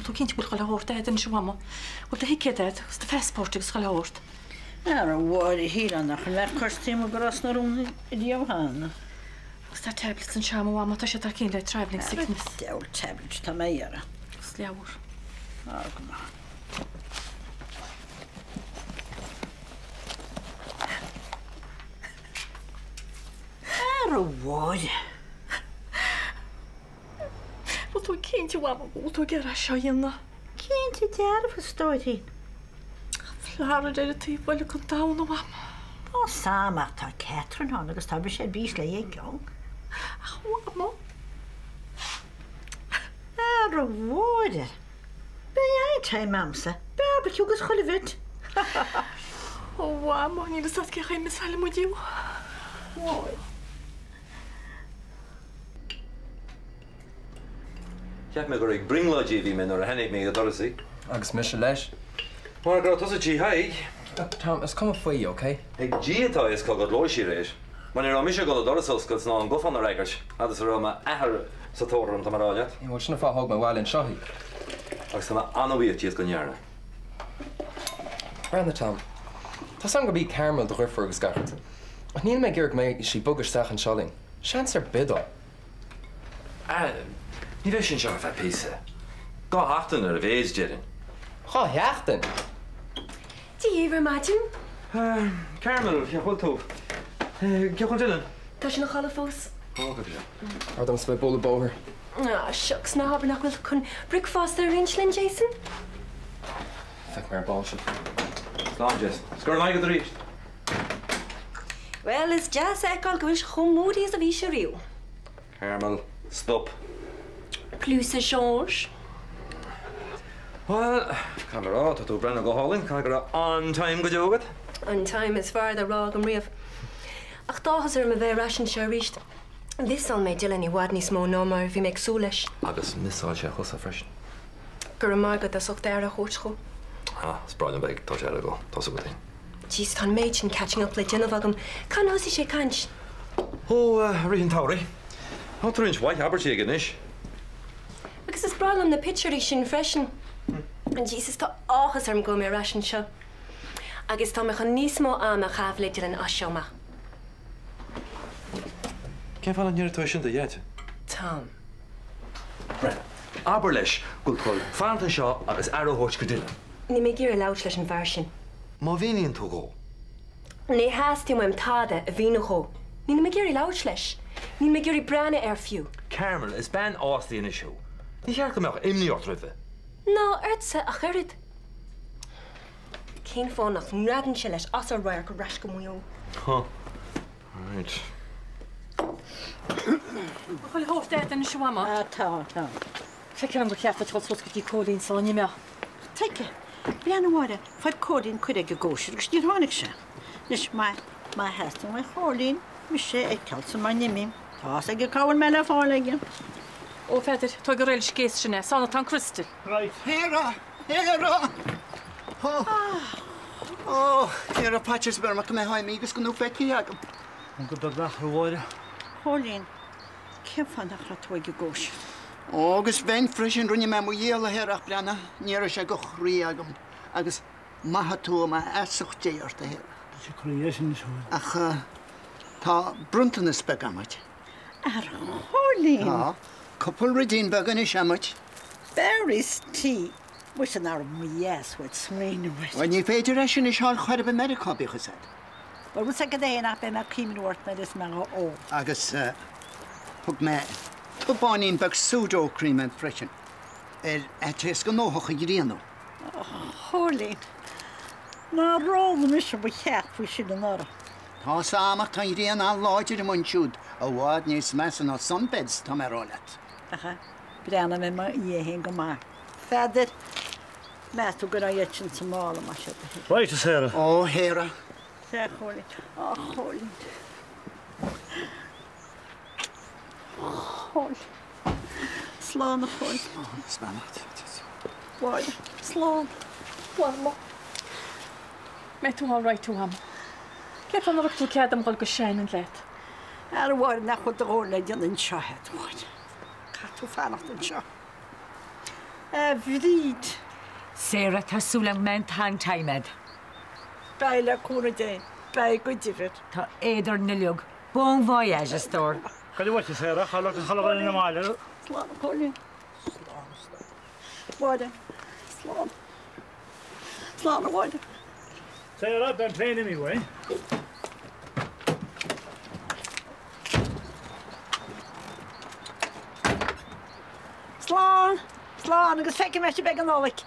Bhfuil tú cinnte go bhfuil chuile shórt a'd anois a Mhama? Bhfuil do thicéad a'd agus do phassport agus chuile shórt? Ara a Mháire, shílfeá nach mbeadh cur taobh amuigh de Ros na Rún riamh cheana. Agus tá tablets anseo a Mhama, tá siad thar cionn le travelling sickness. Ara deabhal tablets atá mé a iarraidh. Agus leabhar. Á go maith. Ara a Mháire. Bhfuil tú cinnte a Mhama go bhfuil tú ag iarraidh seo a dhéanamh? Cinnte dearfa, a stóirín. Florida ar an taobh eile den domhan, a Mhama. Tá 's a'm ach tá Catherine ann agus tá mise ar bís léi a fheiceáil. Ach a Mhama. Ara a Mháire. Beidh an-time a'msa. Barbecue agus chuile bhit. Ó a Mhama, níl fhios a'd cén chaoi a missáilfidh muid thú. Mháire. Cheap mé gur ag brionglóidí a bhí mé nuair a tháinig mé go doras í. Agus mise leis. Mar go raibh tusa tí Thaidhg. Look, Tom, is cuma faoi, ok? Ag Dia atá a fhios cá gcodlóidh sí aréir. Mar ní raibh mise ag dul an doras a oscailt ná an guthán a fhreagairt, fhad is a raibh m'athair sa tóir orm, tá mé a rá leat. Bhuel, sin an fáth a thug mé abhaile anseo í. Agus tá mé an-bhuíoch díot go ndearna. Breathnaigh, Tom. Tá's a'm gurb í Carmel do dheirfiúr agus gach rud. Ach níl mé ag iarraidh go mbeidh sí ag bogadh isteach anseo linn. Seans ar bith dó. Ah, ní bheidh sí anseo ar feadh píosa. Dá sheachtain ar a mhéid, déarfainn. Dhá sheachtain? Dia dhaoibh ar maidin. Carmel, cén chaoi a bhfuil tú? Cén chaoi a bhfuil Dylan? Tá sé ina chodladh fós. Ó, go breá. Ar domsa bheith ag bualadh bóthair. Ah, shucks, ná habair nach bhfuil tú chun bricfeasta a roinnt linn, Jason? Feicfidh mé ar ball sibh. Slán, Jason. 'S go raibh maith agat arís. Bhuel, is deas a fheiceáil go bhfuil sé chomh moody is a bhí sé riamh. Carmel, stop. Plus ça change. Bhuel, caithfidh mé a rá, tá tú ag breathnú go hálainn, caithfidh go raibh an-time go deo agat. An time is fearr dá raibh agam riamh. Ach tá áthas orm a bheith ar ais anseo arís. Mhiosáil mé Dylan i bhfad níos mó ná mar a bhí mé ag súil leis. Agus mhiosáil sé thusa freisin. Go raibh maith agat as ucht aire a thabhairt dhó. Ah, is breá liom bheith ag tabhairt aire dhó, tá's agat féin. Jeez, tá an méid sin catching up le déanamh agam. Cathain a thosaigh sé ag caint? Ó, i rith an tsamhraidh. Tá roinnt mhaith abairtí aige anois. Agus is breá liom na pictiúirí sin freisin. Jesus, tá áthas orm go bhfuil mé ar ais anseo. Agus tá mé chun níos mó ama a chaitheamh le Dylan as seo amach. Cén fáth nach ndéarfaidh tú é sin do Dhaid? Tom. Breathnaigh, abair leis go bhfuil tú ag fanacht anseo agus aire a thabhairt go Dylan. Níl mé ag iarraidh labhairt leis an bhfear sin. Má mhíníonn tú dhó. Ní theastaíonn uaim tada a mhíniú dhó. Nílim ag iarraidh labhairt leis. Nílim ag iarraidh breathnú air fiú. Carmel, is bean fhásta í anois thú. Ní cheart go mbeadh imní ort roimhe. Ná ortsa ach oiread. Cén fáth nach ngreadann sé leis as a radharc ar ais go Maigh Eo? Huh. Right. An bhfuil chuile shórt agat anois a Mhama? Ah, tá, tá. Feictear dom gur cheart duit dul suas go dtí Cóilín sula n-imeofá. Tuige? Breathnaigh a Mháire, fuair Cóilín cuireadh ag an gcóisir agus níor tháinig sé. Anois, má, má theastaíonn uaidh Chóilín mise a fheiceáil sula n-imím, tá fhios aige cá bhfuil mé le fáil aige. Ó, a Pheadair, tóig an roilig ghéas sin é, is ann atá an criostail. Right. Sarah! Sarah! Ó! Ó! Ní raibh faitíos ar bith orm ach go mbeifeá imithe agus gan thú feicthe agam. Go beag nach raibh, a Mháire. Chóilín, cén fáth nach raibh tú ag an gcóisir? Ó, agus bheinn freisin, rinne mé mo dhícheall a Shéarach, breathnaigh, ní raibh sé de chroí agam, agus maithfidh tú má fheasacht Dé ort, a Shéarach. Tá sé croí é sin anois, a Chóilín. Ach tá bronntanas beag agam duit. Ara, a Chóilín! Tá cúpla ruidín beag anois agam duit. Barry's Tea! Muise nárbh dheas uait smaoineamh air. Bhuel, ní féidir é sin a fháil chor ar bith i Meiriceá, bíodh fhios agat. Bhuel, bhfuil 's agat fhéin ach beidh mé ag cuimhniú ort nuair is mé dhá ól. Agus thug mé tubáinín beag Sudocrem duit freisin, ar fhaitíos go ndófadh an ghrian thú. A Chóilín, nár fhoghlaim mise mo cheacht faoi sin anuraidh. Tá 's a'm ach tá an ghrian an-láidir amuigh ansiúd, i bhfad níos measa ná sunbeds, tá mé a rá leat. Ach breathnóidh mé i mo dhiaidh féin go maith. Pheadair, meas tú go raibh iad sin sa mála, más é do thoil. Right, a Sarah. Ó, Shéarah. Sea, a Chóilín. Á, a Chóilín. A Chóilín. Slán, a Chóilín. Slán, is beannacht. Mháire. Slán. Mhama. Mbeidh tú all right, a Mhama. Cén fáth nár thug tú cead dom dhul go Shannon leat? Ara, a Mháire, nach bhfuil do dhóthain le déanamh anseo agat, a Mháire. Caithfidh tú fanacht anseo. A Bhríd. Sarah, tá súil agam go mbeidh an t-am time a'd. Beidh, le cúnamh Dé. Beidh go deimhin. Tá éad orainn uilig. Bon voyage, a stór. Gabh uait, a Sarah, cha raibh chuile dhuine 'na mbaile. Slán, a Chóilín. Slán, a stór. Mháire. Slán. Slán, a Mháire. Sarah, beidh an plane imithe uainn. Slán! Slán agus feicfidh mé sibh ag an Nollaig,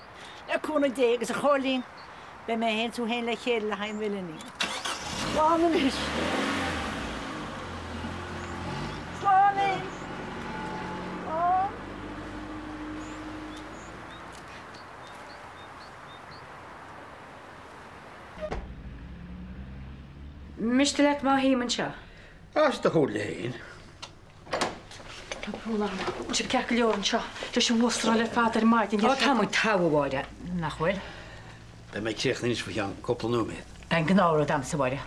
le cúnamh Dé agus a Chóilín. Beidh mé féin 's tú féin le chéile le haghaidh an mhillíní. Slán anois. Slán linn. Slán. Miste leat má shuím anseo? Á, is do chomhairle féin. Tá brón orm. Bhfuil sibh ceart go leor anseo leis an bhfuastráil ar fad ar maidin? Ó, tá muid togha, a Mháire, nach bhfuil? Beidh mé críochnaithe anois faoi cheann cúpla nóiméad. Beidh an gnáthrud a'msa, a Mháire.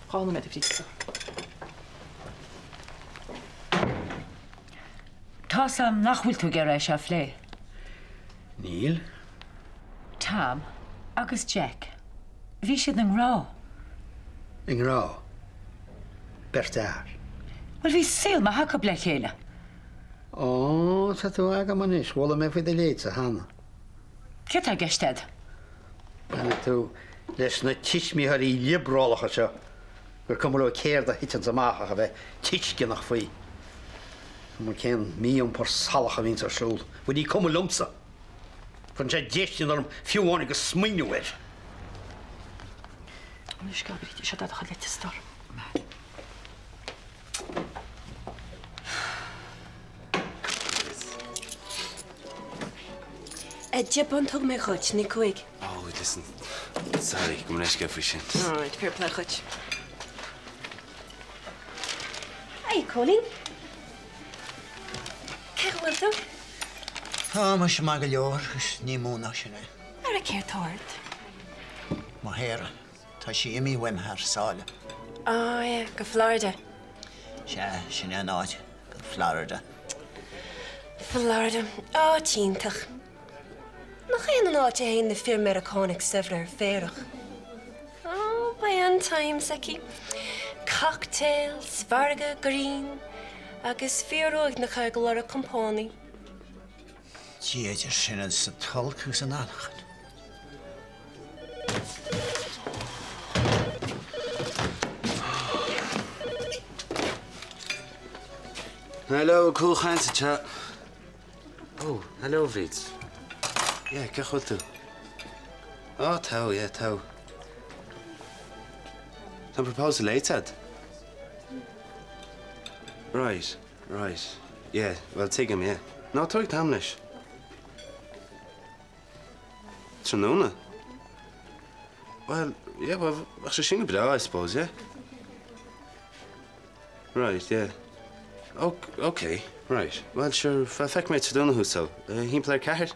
Dhá nóiméad, a Bhríd. Tá's a'm nach bhfuil tú ag iarraidh é seo a phlé. Níl. Tom agus Jack. Bhí siad i ngrá. I ngrá? Beirt fhear. Bhuel, bhí saol maith acu le chéile. Ó, tá tú agam anois. Chuala mé faoi do leithéidse cheana. Céard tá i gceist a'd? Baineann tú leis na tuismitheoirí liobrálacha seo gur cuma leo céard a thiteanns amach ach a bheith tuisceanach faoi. Cuma cén mí-iompar salach a bhíonns ar siúl. Bhuel, ní cuma liomsa. Cuireann sé déistin orm fiú amháin ag smaoineamh air. Anois, a Bhríd, seo do chuid leite, a stór. £10 thug mé dhuit, ní 5. Oh, listen, sorry, gabh mo leithscéal faoi sin. All right, fair play dhuit. Hey, Cóilín. Cén chaoi a bhfuil tú? Tá mise maith go leor, agus ní mó ná sin é. Ara céard tá ort? Mo Sharah, tá sí imithe uaim thar sáile. Oh yeah, go Florida. Sea, sin é an áit, go Florida. Florida, áit iontach. Nach é an áit a théann na fir Meiriceánaigh saibhre ar féarach? Oh, beidh an-time s'aici. Cocktails, farraige, grian, agus fir uaigneacha ag lorg compánaigh. Dia idir sinn sa tolg agus san anachain. Hello, cúlchaint anseo. Oh, hello Bhríd. Yeah, cén chaoi a bhfuil tú? Oh, togha, yeah, togha. Tá an proposal léite a'd? Right, right. Yeah, well tuigim, yeah. Ná tabhair t-am leis. Tráthnóna? Well, yeah, well, bheadh sé sin go breá, I suppose, yeah? Right, yeah. Ok, right. Well, sure, feicfidh mé tráthnóna thú so. Thimpeall ar a ceathair?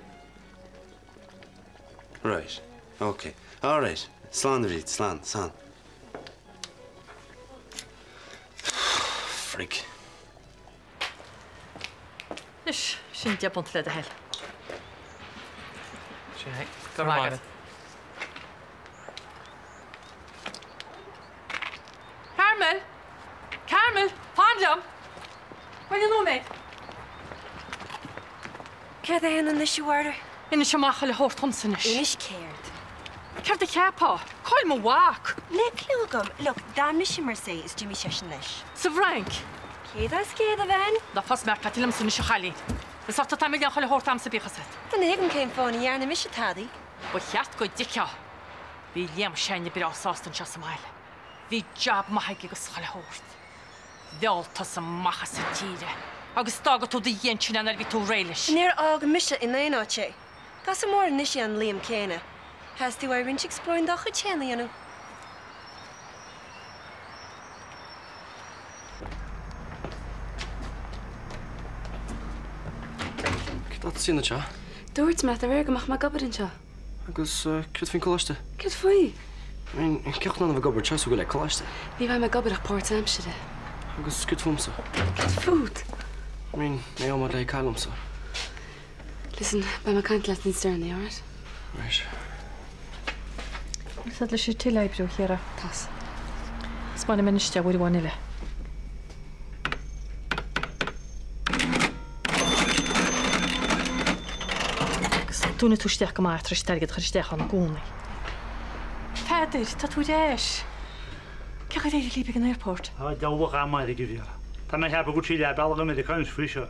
Right, ok. All right. Slán, a Bhríd, slán, slán. Frig. Anois, sin £10 le do thoil. Sin é. Go raibh maith agat. Carmel! Carmel! Fan liom! Coinnigh nóiméad. Céard a dhéanamh anois, a Mháire? Inis amach chuile shórt dhomsa anois. Inis céard? Céard a cheapfá? Cá bhfuil mo mhac? Níl clue agam. Look, d'fhan mise i Marseille is d'imigh seisean leis. Sa bhFrainc? Céad as céad, a bhean. Ná fás mear peataí liomsa anois, a chailín. Is ort atá mé ag déanamh chuile shórt a'msa, bíodh fhios a'd. Ní thuigim cén fáth a ndearna mise tadaí. Ba cheart go dtuigfeá. Bhí Liam s'againne breá sásta anseo sa mbaile. Bhí jab maith aige agus chuile shórt. Mheall tusa amach as an tír é agus d'fhága tú do dhéin sin é nuair a bhí tú réidh leis. Níor fhág mise in aon áit é. Gasúr mór anois é an Liam céanna. Theastaigh uaidh roinnt exploring dá chuid féin a dhéanamh. Céard atá tú ag déanamh anseo? Dúirt mé leat aréir go mbeadh mé ag obair anseo. Agus céard faoin coláiste? Céard faoi? I mean, cén chaoi in ann a bheith ag obair anseo is tú ag goil ag coláiste? Ní bheidh mé ag obair ach páirtaimsire. Agus céard fúmsa? Céard fút? I mean, ní ómóid le caith liomsa. Listen, beidh mé ag caint leat níos deireanaí, alright? Right. Bhfuil fhios agat leis an till a oibriú, a Chiara? Tá. Is maith liom anois de uair amháin eile. Agus dúnfaidh tú isteach go maith tar éis d'airgead a chur isteach ann i gcónaí. Pheadair, tá tú ar ais! Cén chaoi ar éirigh libh ag an airport? Tá deabhal a dhath maith aige, a Mhéara. Tá mé ag ceapadh go bhfuil sí leath bealaigh go Meiriceá anois faoi seo.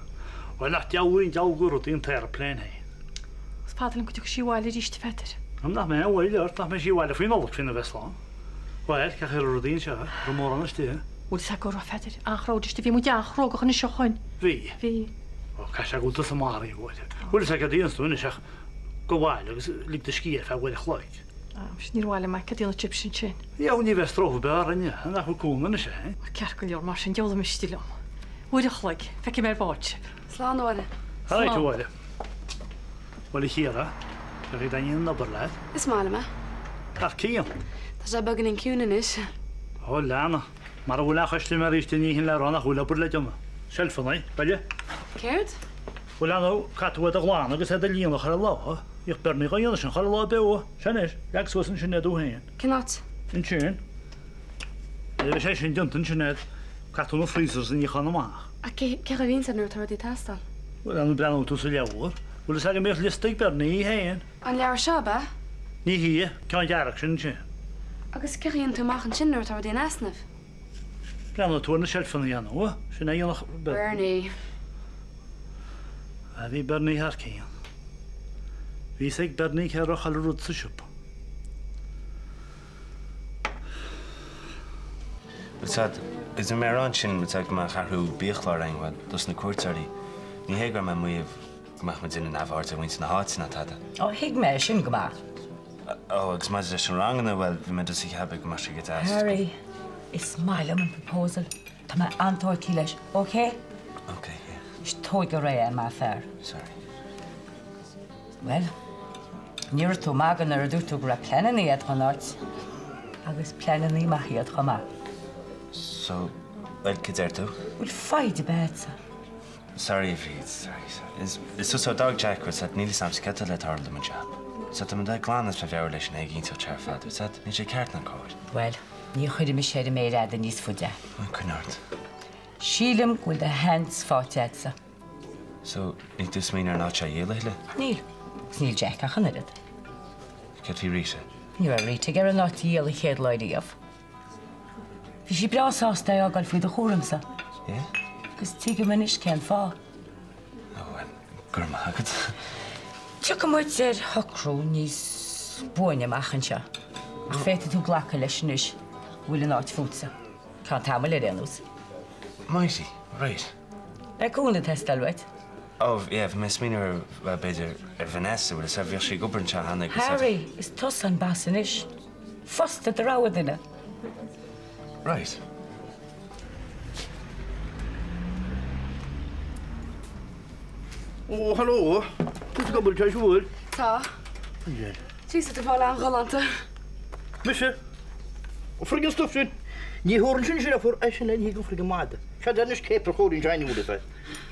Bhuel, nach diabhal an deabhal de rud í an t-aeroplane féin. Is fada liom go dtiocfaidh sí abhaile arís, a Pheadair. Nach mbeidh aon mhoill ort, nach mbeidh sí abhaile faoi Nollaig faoina bheith slán. Bhuel, cén chaoi a raibh rudaí anseo, raibh mórán istigh? Bhfuil fhios agat go raibh, a Pheadair. An-chrowd istigh, bhí muid an-chruógach anois ó shoin. Bhí. Bhí. Ó, caithfidh sé go bhfuil tusa maraithe, a Mháire. Bhfuil fhios agat cad a dhéanfas tú anois ach gabh abhaile agus lig do scíth ar feadh uair a chloig. Sea, níor mhaith liom é, cad a dhéanfadh sibhse ansin? Dheabhail ní bheidh stró ar bith orainn, nach bhfuil cúnamh anois, eh? Ceart go leor, mar sin, diabhal miste liom. Uair a chloig, feicfidh mé ar ball sibh. Slán, a Mháire. Alright, a Mháire. Bhuel, a Chiara, cén chaoi a dtaitníonn an obair leat? Is maith liom é. Thar cionn. Tá sé beagáinín ciúin anois. Ó, leana. Mara bhfuil aon chustaiméir arís ní hin le rá nach bhfuil obair le déanamh. Seilfeanna, baile. Céard? Bhuel, ar ndóigh, caithfidh tú iad a ghlanadh agus iad a líonadh chuile lá. Bhíodh Bernie dhá dhéanamh sin chuile lá beo. Sea anois, leag suas ansin iad thú féin. Cén áit? Ansin. Nuair a bheidh sé sin déanta ansin agat, caithfidh tú na freezers a níochán amach. Ach cé chaoi a bhíonn sé nuair atá rudaí ag teastáil? Bhuel, ar ndóigh breathnóidh tú sa leabhar. Bhfuil fhios agat go mbíodh liosta ag Bernie féin? An leabhar seo, ab ea? Ní hea, ceann dearg sin ansin. Agus cé chaoi a dtéann tú amach ansin nuair atá rudaí in easnamh? Breathnóidh tú ar na seilfeanna a dhéanamh, sin é a dhéanfadh Bernie. Ah, bhí Bernie thar cionn. Bhí fhios ag Bernie cé raibh chuile rud sa siopa. Bhuel sea, is mé a rá ansin, bhuel sea, go mbeadh athrú biachláir againn, bhuel, dos na cuairteoirí. Ní hé go raibh mé ag maíomh go mbeadh muid ag déanamh neamhaird ar mhuintir na háite ná tada. Ó, thuig mé sin go maith. Ó, agus maidir leis na ranganna, bhuel, bhí mé just ag ceapadh go mbeadh sé go deas. Harry, is maith liom an proposal. Tá mé an-tógtha leis, ok? Ok, yeah. Anois tóig go réidh é, más fearr. Sorry. Bhuel, ní raibh tú ag magadh nuair a dúirt tú go raibh pleananna agat don áit. Agus pleananna maithe iad chomh maith. So, bhuel, cad deir tú? Bhfuil foighid ar bith agatsa? Sorry a Bhríd, sorry, sorry. Is is tusa dog Jack bhfuil 's a'd níl 'fhios a'msa céard tá le tarlú do mo jab. So tá mé ag glanadh is mo mheabhair leis an éiginnteacht seo ar fad, bhfuil 's a'd, níl sé ceart ná cóir. Bhuel, ní chuirfidh mise ar an méar fhada níos faide. Bhuel, coinnigh ort. Sílim go bhfuil do sheans faighte agatsa. So, níl tú ag smaoineamh ar an áit seo a dhíol a thuilleadh? Níl. Agus níl Jack ach an oiread. Céard faoi Rita? Ní raibh Rita ag iarraidh an áit a dhíol an chéad lá riamh. Bhí sí breá sásta é a fhágáil faoi do chúramsa. Yeah? Agus tuigim anois cén fáth. Oh, bhuel, go raibh maith agat. Tiocfaidh muid ar shocrú níos buaine amach anseo. Ach féadfaidh tú glacadh leis anois go bhfuil an áit fútsa. Ceann tamaill ar aon nós. Mighty, right. Beidh cúnamh ag teastáil uait. Oh, yeah, bhí mé ag smaoineamh ar, bhuel, b'fhéidir, ar Vanessa, bhfuil 'fhios a'd, bhíodh sí ag obair anseo cheana agus. Harry, is tusa an boss anois. Fostaigh do rogha duine. Right. Ó, hello. Tá tú ag obair anseo an bhfuil? Tá. An Jeez, tá tú ag fáil an-ghalánta. Mise? An friggin stuif sin. Ní thabharfainn sin sin a fuair eisean le ní go friggin mada. Sea, anois céapar chóirín sin bhfuil fhios a'd.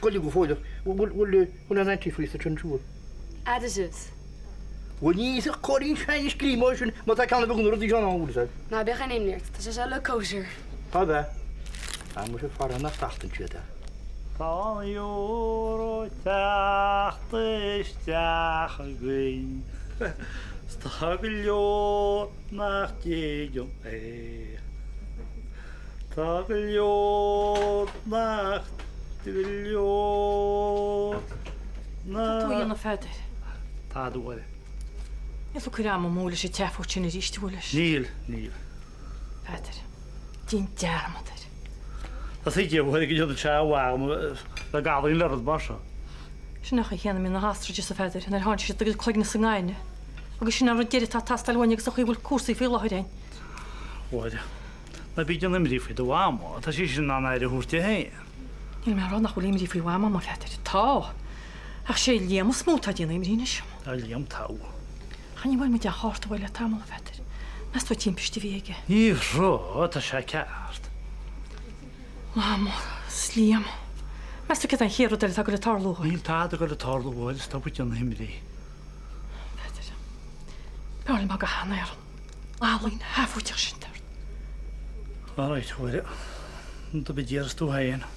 Goile go fóilleach. Bhfuil, bhfuil, bhfuil an antifreeze ansin siúl? Additives. Bhuel ní íosfadh Cóirín Seáin scream sin má tá ceann ar bith de na rudaí seo ann, bhfuil fhios a'd. Ná bíodh aon imní ort, tá sé seo uilig kosher. Tá bheith. Tá muise fara nach dtachtann siad é. Tá an euro ag teacht isteach againn 's tá go leor nach dtuigeann é. Tá go leor nach go leor Tá tú a dhéanamh a Pheadair. Tá a Mháire. Níl tú ag cur am amú leis an tseafóid sin arís, an bhfuil leis? Níl, níl. Pheadair, déan dearmad air. Tá sé a Mháire go ndéanfadh sé a mhaith le gadaí le rud mar seo. Sin an chaoi chéanna a mbíonn na hostriches, a Pheadair, nuair a thánn siad a gcuid cloigne sa ngainne. Agus sin an rud deiridh atá ag teastáil uainn agus an chaoi a bhfuil cúrsaí faoi láthair againn. Mháire, Ná bí ag déanamh imní faoi do mhamó, tá sise in ann aire a thabhairt di féin. Níl mé ag rá nach bhfuil imní faoi mhamó, a Pheadair. Tá. Ach sé Liam is mó atá ag déanamh imní anois. Tá Liam togha. Ach ní bhfuair muid aon chárta uaidh le tamall, a Pheadair. Meas tú timpiste a bhí aige? Ní raibh, tá sé ceart. Mamó 's Liam. Meas tú céard é an chéad rud eile atá ag goil ag tarlú dhúinn? Níl tada ag goil ag tarlú dhúinn is tá muid ag déanamh imní. B'fhéidir. B'fhearr liom go han-aer an ealaín sheafóideach sin ort. All right, a Mháire. Do bid iarras tú féin.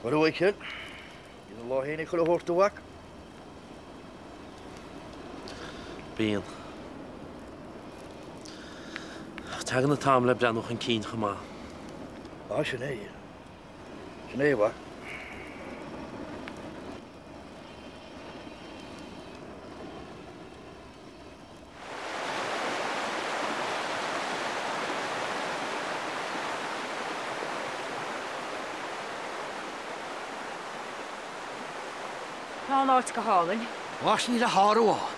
What a Mhichíl. Bíonn an lá féin ag chuile shórt, a mhac. Bíonn. Ach tagann an t-am le breathnú chun cinn chomh maith. Á, sin é. Sin é, a mhac. Tá an áit go hálainn. Más níl a shárú ann.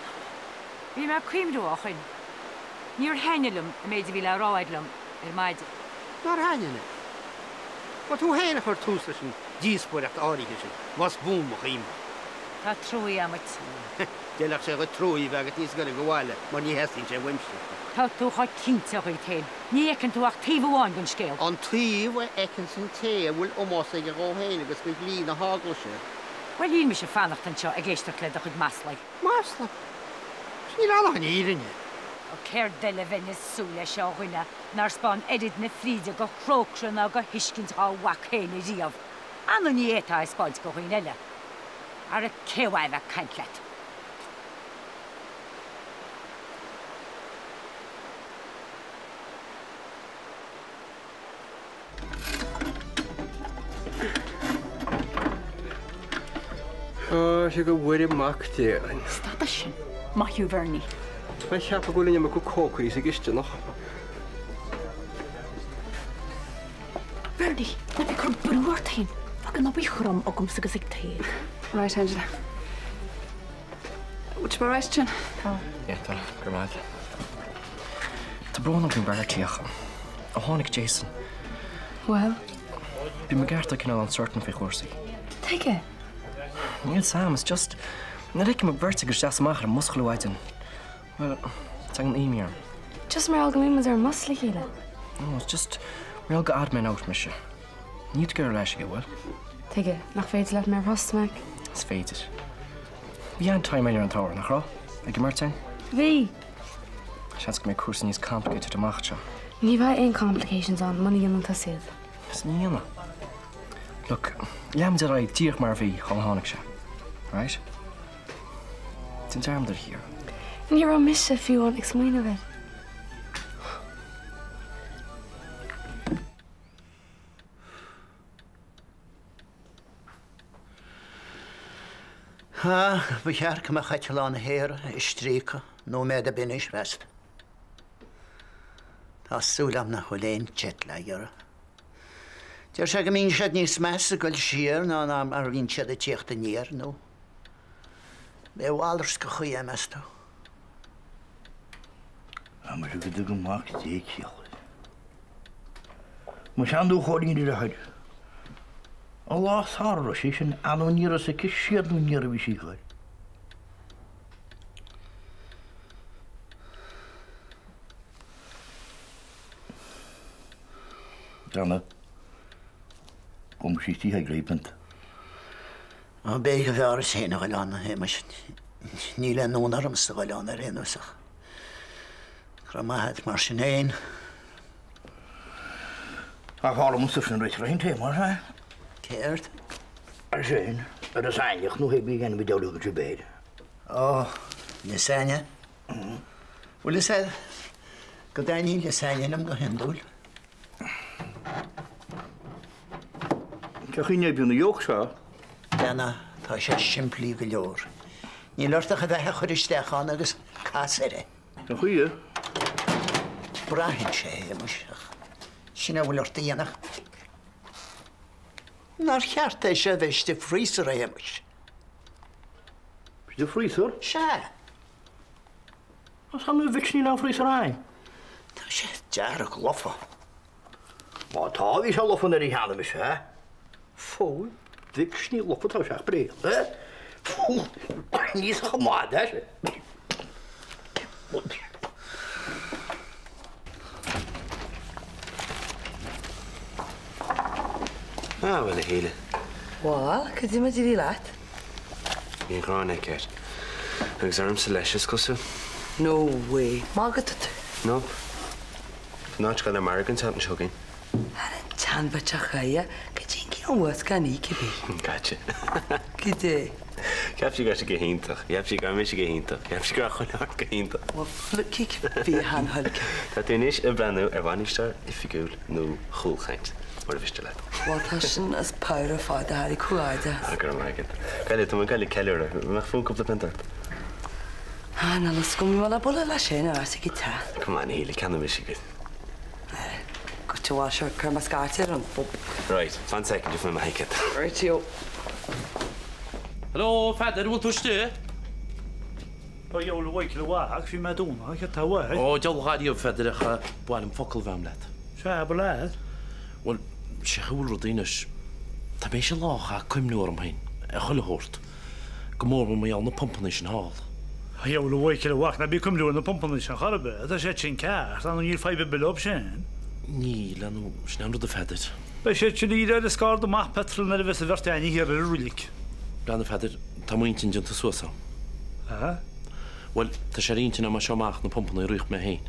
Bhí mé ag cuimhniú ó shoin. Níor thaitnigh liom an méid a bhí le rá agat liom ar maidin. Nár thaitnigh leat? Ba tú féin a chuir tús leis an díospóireacht áirithe sin, más buan mo chuimhne. Tá truaí a'm duit. D'fheilfeadh sé dhuit truaí a bheith agat níos gaire go bhaile mar ní theastaíonn sé uaimse. Tá tú chomh cinnte dhuit féin. Ní fheiceann tú ach taobh amháin den scéal. An taobh a fheiceanns an té a bhfuil ómós aige dhó féin agus do dhlí na heaglaise. Bhuel, níl mise ag fanacht anseo ag éisteacht le do chuid maslaí. Masla? Is níl ann ach an fhírinne. Ó céard eile a bheinn ag súil leis ó dhuine nár 'spáin oiread na fríde do thrócaire ná do thuiscint dhá mhac féin ariamh? Annamh ní fhéadfá é a 'spáint do dhaoine eile. Ara cé uaidh a bheith ag caint leat? Tá sé go Mhuire Mac Dé orainn. Stad as sin. Maith thú Bhernie. Tá mé ag ceapadh go bhfuil an iomarca cócairí sa gcisteanach. Bernie, ná bí ag cur brú ort féin. Fág an obair throm agamsa agus ag Ted. Right, Angela. Bhfuil sibh alright ansin? Tá. Yeah, tá. Go raibh maith agat. Tá brón orm faoin bParty ach ó tháinig Jason. Bhuel? Bhí mo gceart cineál uncertain faoi chúrsaí. Tuige? Níl 's a'm, it's just. Nuair a fheicim an bheirt agaibh ag seasamh amach ar an mbus chuile mhaidin, bhuel, tagann imní orm. Just mar gheall go mbíonn muid ar an mbus le chéile. No, it's just mar gheall gur odd man out mise. Níl tú ag iarraidh ar ais aige, bhfuil? Tuige nach féidir leat mé a thrust, Mac? Is féidir. Bhí an-time againn ar an tower, nach raibh? Ag an mbeirt againn? Bhí! Seans go mbeidh cúrsaí níos complicated amach anseo. Ní bheidh aon complications ann muna dhéanann tusa iad. Is ní dhéanfaidh. Look, leanfaimid ar aghaidh díreach mar a bhí, chun a tháinig sé. Right? Déan dearmad ar Chiara. Ní raibh mise fiú amháin ag smaoineamh air. Ah, ba cheart go mbeadh eitleán thiar ag stríocadh nóiméad ar bith anois, feasta. Tá súil agam nach bhfuil aon jet lag orthu. Deir sé go mbíonn siad níos measa ag dul siar ná mar a bhíonn siad ag tíocht aniar, nó b'é a mhalairt de chaoi é, meas tú? Tá muid go dtuga Mac Dé ciall. Mo shean-dúchóirín ar a thoir. An lá sara raibh sí sin ann ní raibh aici siad nó ní raibh sí ag goil. Dana, Gom sí tí ag réipint. Ó b'fhéidir go mb'fhearr duit féin a ghoil ann, a Shéamais. Níl aon fhonn ormsa a ghoil ann ar aon nós ach go raibh maith agat mar sin féin. Ach tharla musa sin rite roinnt é mar ea. Céard? Ar sin, ar is ainneach nó hébí a dhéanamh i dteoiriú go Tibéid. Ó, lasagne. Bhfuil fhios a'd go dtaitníonn lasagne liom go hiondúil. Cén chaoi a n-oibríonn an yoke seo? Dana, tá sé simplí go leor. Níl ort ach a bheith a chur isteach ann agus cas air é. Cén chaoi? Braitheann sé, a Shéamais, ach sin é a bhfuil ort a dhéanamh. Nár cheart é seo a bheith istigh freezer, a Shéamais? Istigh freezer? Sea. Is annamh a mhic níl aon freezer a'inn. Tá sé dearg lofa. Má tá, bhí sé lofa nuair a cheannaigh mise é. Fóill, mhic ní lofa tá sé ach bréan, eh? Níos chomh maith leis. Ah, bhuel, a Shíle. Bhuel, cad é mar a d'éirigh leat? Bhí an ghráin aici air. Agus ormsa leis, is cosúil. No way. Magadh atá tú. Nope. Tá an áit ag dul ar margadh an tseachtain seo chugainn. Ar an tseanbhitseach chaidhe, cad é an cineál uascáin í, cibé? Caite. Cad é? Cheap sí go raibh sé go hiontach. Cheap sí go raibh mise go hiontach. Cheap sí go raibh chuile shórt go hiontach. Bhuel, fliuchfaidh fiacháin thuilce. Tá tú anois ag breathnú ar bhainisteoir oifigiúil nó chúlchaint, mura mhiste leat. Bhuel, tá sin as pabhar ar fad, a Harry, comhghairdeas. Ah, go raibh maith agat. Gaillimh, tá mé ag goil ag ceiliúradh. An mbeadh fonn cúpla pionta ort? Ah, níl fhios agam, bhí mé le bualadh leis féin ar ais ag an teach. Come on, a Shíle, ceannóidh mise duit. Go bhfuil sure cuir mo scairt ar an bpub. Right, fan second, just my ticket. Right-o. Hello, a Pheadair, bhfuil tú istigh? A dheabhail a Mhichíl a mhac, bhí mé dúnadh, céard tá uait? Ó, deabhal a dhath riamh, a Pheadair, ach ba mhaith liom focal a bheith a'm leat. Sea, abair leat. Bhuel, sé an chaoi a bhfuil rudaí anois, tá mé théis an lá a chaitheamh ag cuimhniú orm féin, ar chuile shórt. Go mór mór mar gheall ar na pumpanna sin thall. A dheabhail a Mhichíl a mhac, ná bí ag cuimhniú ar na pumpanna sin chor ar bith, tá siad sin ceart, ar ndóigh níl fadhb ar bith leo sin. Níl, ar ndóigh, sin é an rud a Pheadair. Beidh siad sin ag iarraidh ag scardadh amach petrol nuair a bheas an bheirt againne thiar ar an roilig. Breathnaigh a Pheadair, tá m'intinn déanta suas a'm. Aha. Bhuel, tá sé ar intinn a'm as seo amach na pumpanna a ritheadh mé féin.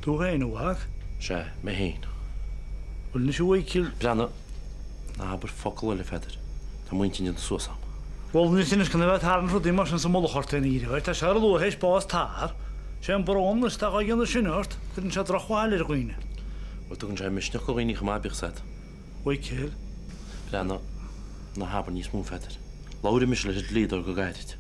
Tú féin, a mhac? Sea, mé féin. Bhuel, anois a Mhichíl. Breathnaigh, ná habair focal eile, a Pheadair. Tá m'intinn déanta suas a'm. Bhuel, anois inis gan a bheith ag tarraingt rudaí mar sin sa mullach ort féin a dheartháir. Tá sé róluath théis bás t'athar. Sé an brón anois atá dhá dhéanamh sin ort, cuireann sé drochbhail ar dhaoine. Bhuel, tugann sé misneach do dhaoine chomh maith, bíodh 's a'd. A Mhichíl. Breathnaigh, ná habair níos mó, a Pheadair. Labharfaidh mise leis an dlíodóir go gairid.